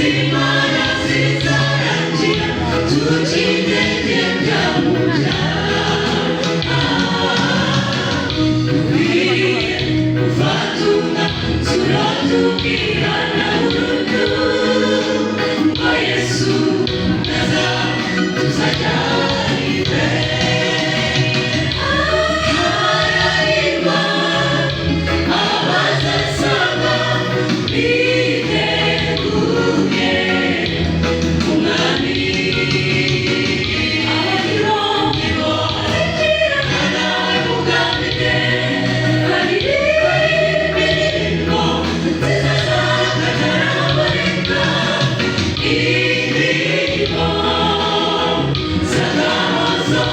z'Imana zizarangira tukidegembya mu byaha. Dukwiye gufata umwanzuro tukihana burundu, ngo Yesu naza tuzajyana iwe. Harahirwa abazasanga biteguye Umwami. Abo nibo nibo bazinjirana nawe mu bwami bwe, baririmbe indirimbo nziza z'akataraboneka, indirimbo z'agahozo.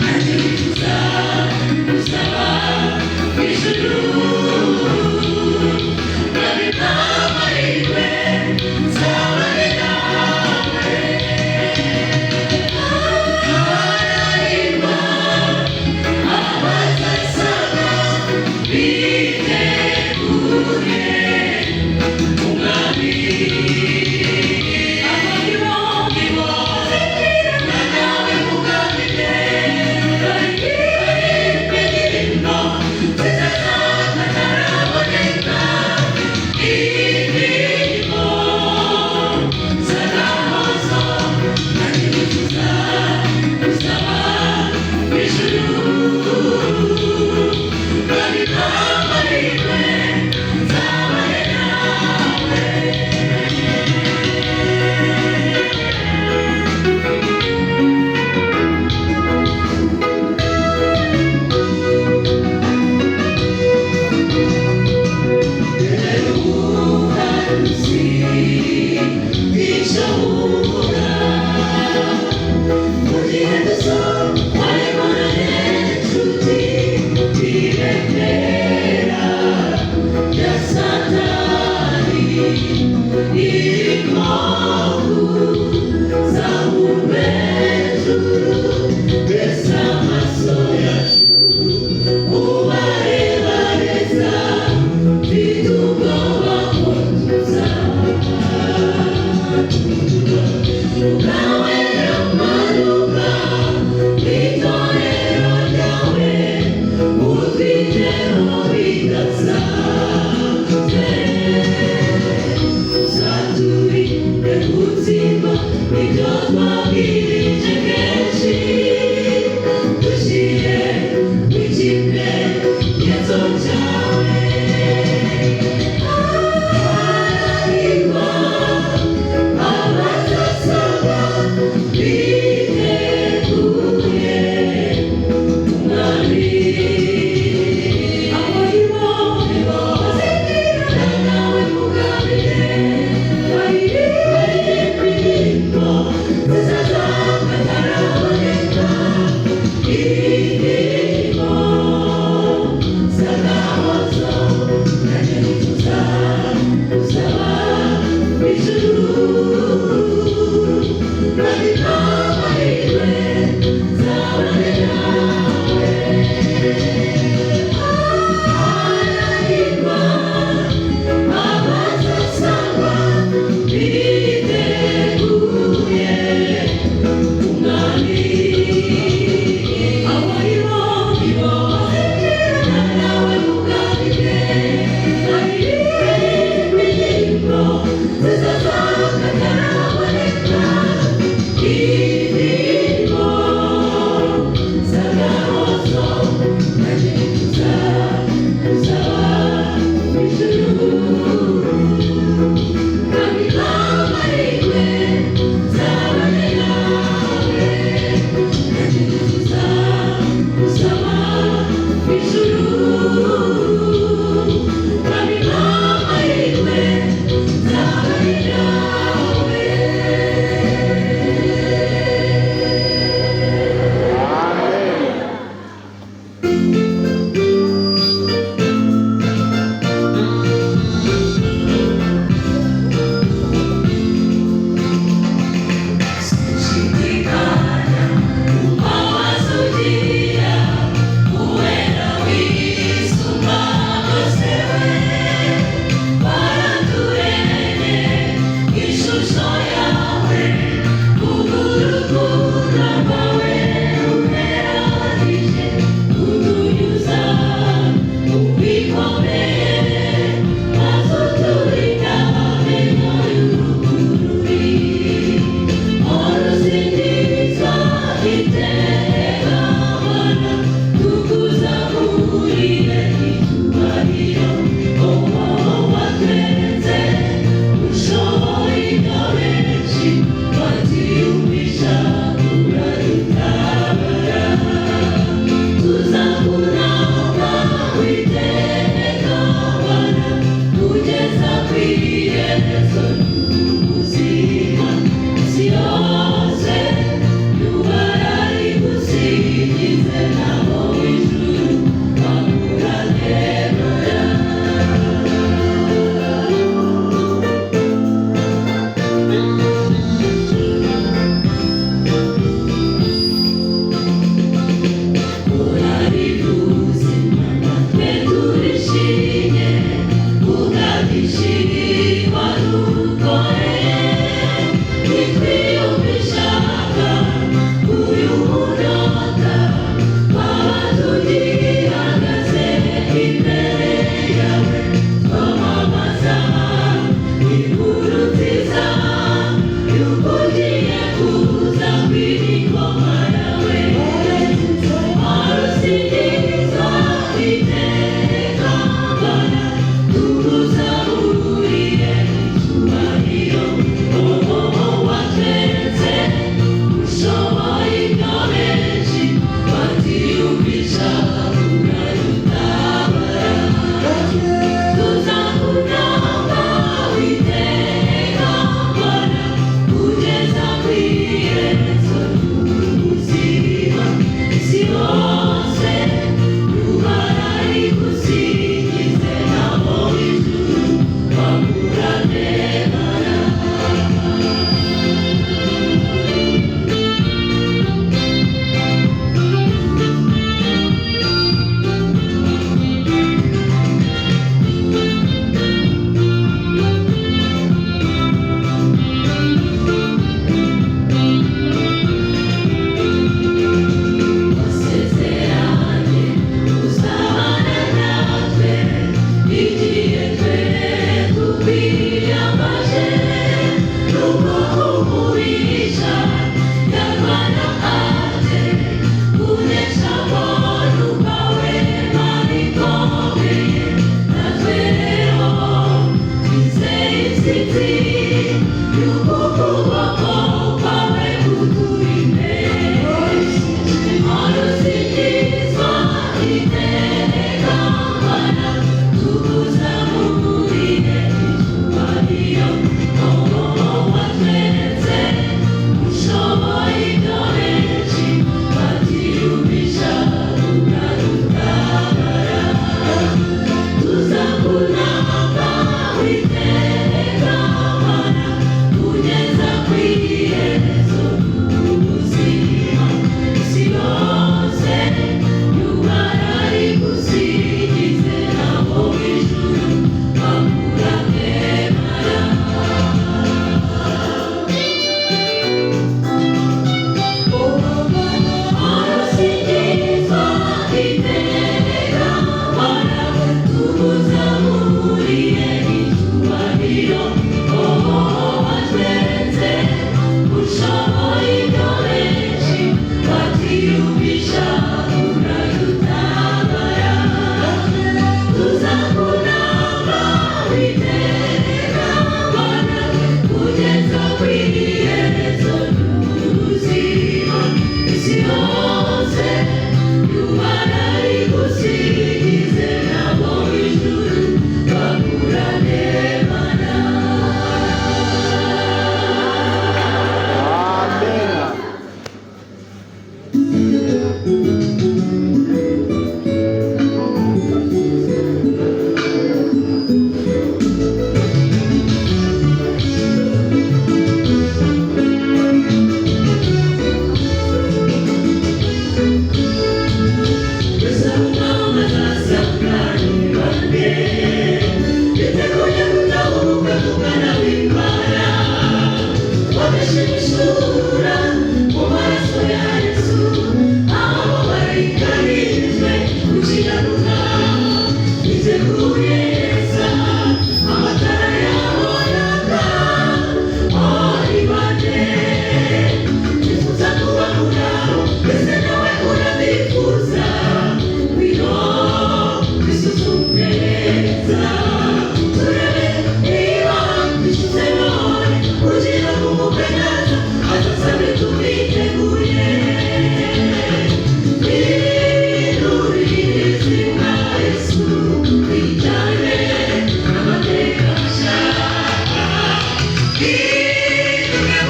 Nanjye nifuza kuzaba mu ijuru, Mwami amahirwe nzabane nawe. Harahirwa abazasanga biteguye Umwami. Abo nibo nibo bazinjirana nawe mu bwami bwe, baririmbe indirimbo nziza z'akataraboneka, indirimbo z'agahozo. Nanjye nifuza kuzaba mu ijuru, Mwami amahirwe nzabane nawe. Ibyo twabwirije kenshi dushyire mu kimenyetso cyawe. Harahirwa abazasanga biteguye Umwami. Abo nibo nibo bazinjirana nawe mu bwami bwe, baririmbe indirimbo nziza.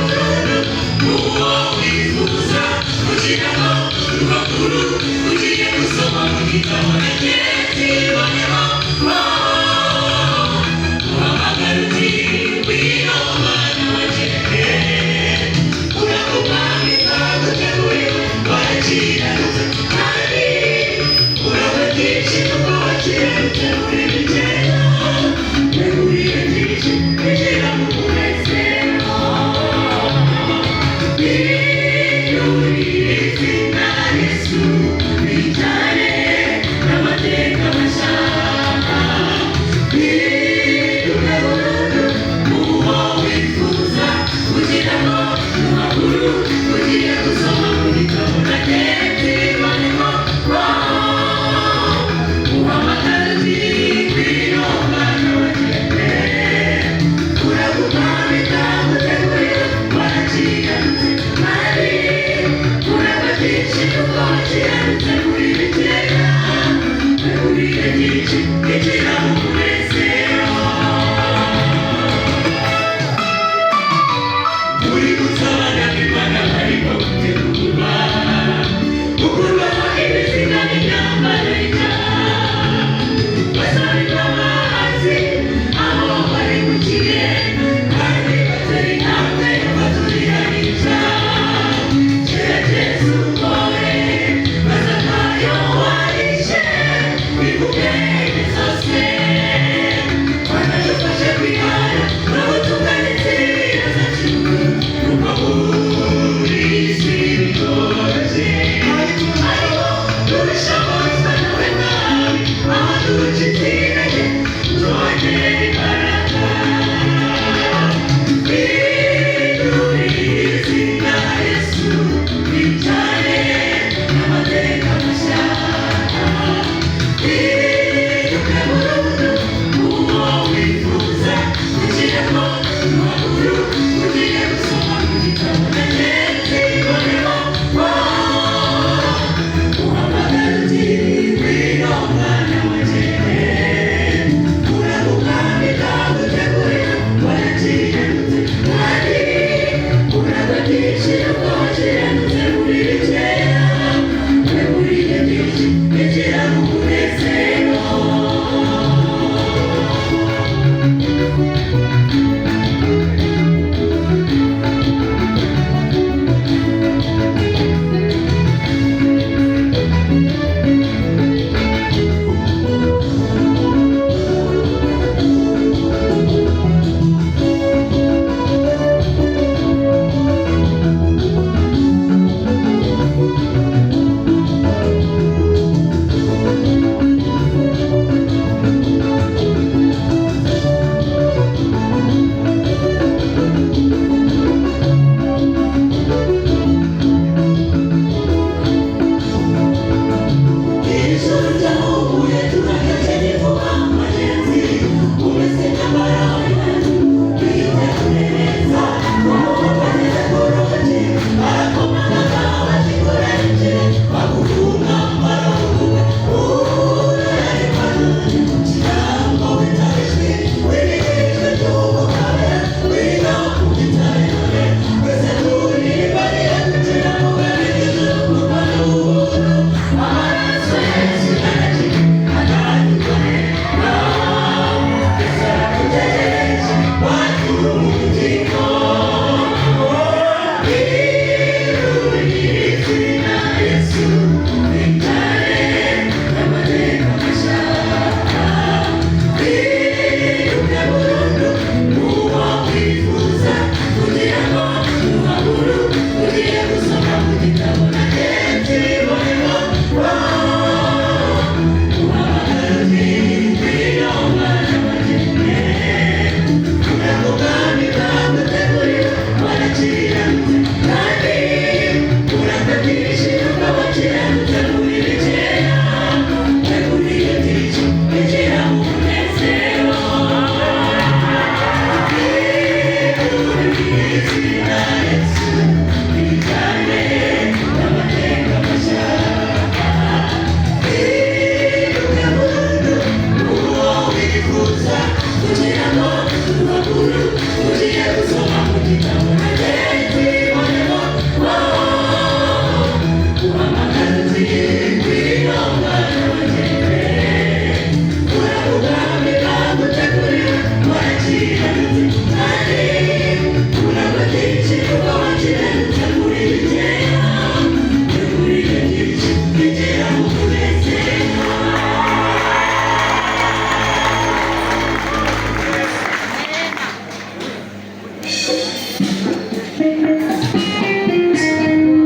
Burundu uwo wifuza kugira ngo urupapuro ugiye gusoma mu gitabo ntakibonemo. Uhamagara uti: "Ngwino mwana wanjye." Urakupanga guteguriwe, warakiranutse kandi uraba byinshi kuko wakiranutse muri bikeya. Teguriye byinshi, injira mu munezero. Izina Yesu.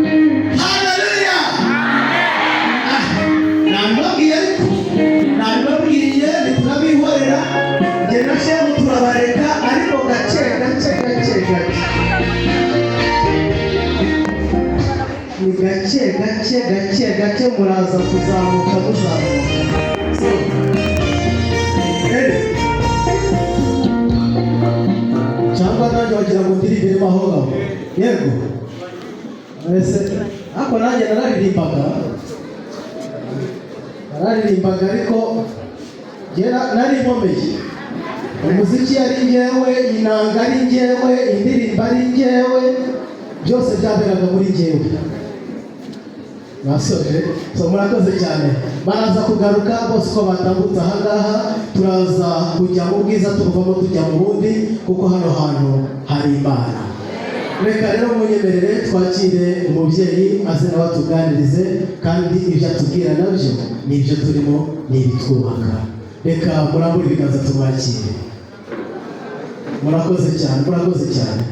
Haleluya! Ah, nabibabwiye, ariko nabibabwiye, ntiturabihorera. Njye na shemu turabareka, ariko gake gake gake gake, ni gake gake gake gake, muraza kuzamuka, muzamuka. So, ready? Cyangwa nanjye wagira ngo ndirimbiremo aho ngaho? Yego, ese ariko nanjye nararirimbaga, nararirimbaga, ariko njye nari nkomeye. Umuziki ari njyewe, inanga ari njyewe, indirimbo ari njyewe, byose byaberaga muri njyewe. Basoje. So murakoze cyane. Baraza kugaruka bose uko batambutse ahangaha. Turaza kujya mu bwiza, tuvamo tujya mu bundi, kuko hano hantu hari Imana. Reka rero munyemerere twakire umubyeyi, aze nawe atuganirize, kandi ibyo atubwira nabyo ni ibyo turimo, ni ibitwubaka. Reka murambure ibiganza tumwakire. Murakoze cyane, murakoze cyane.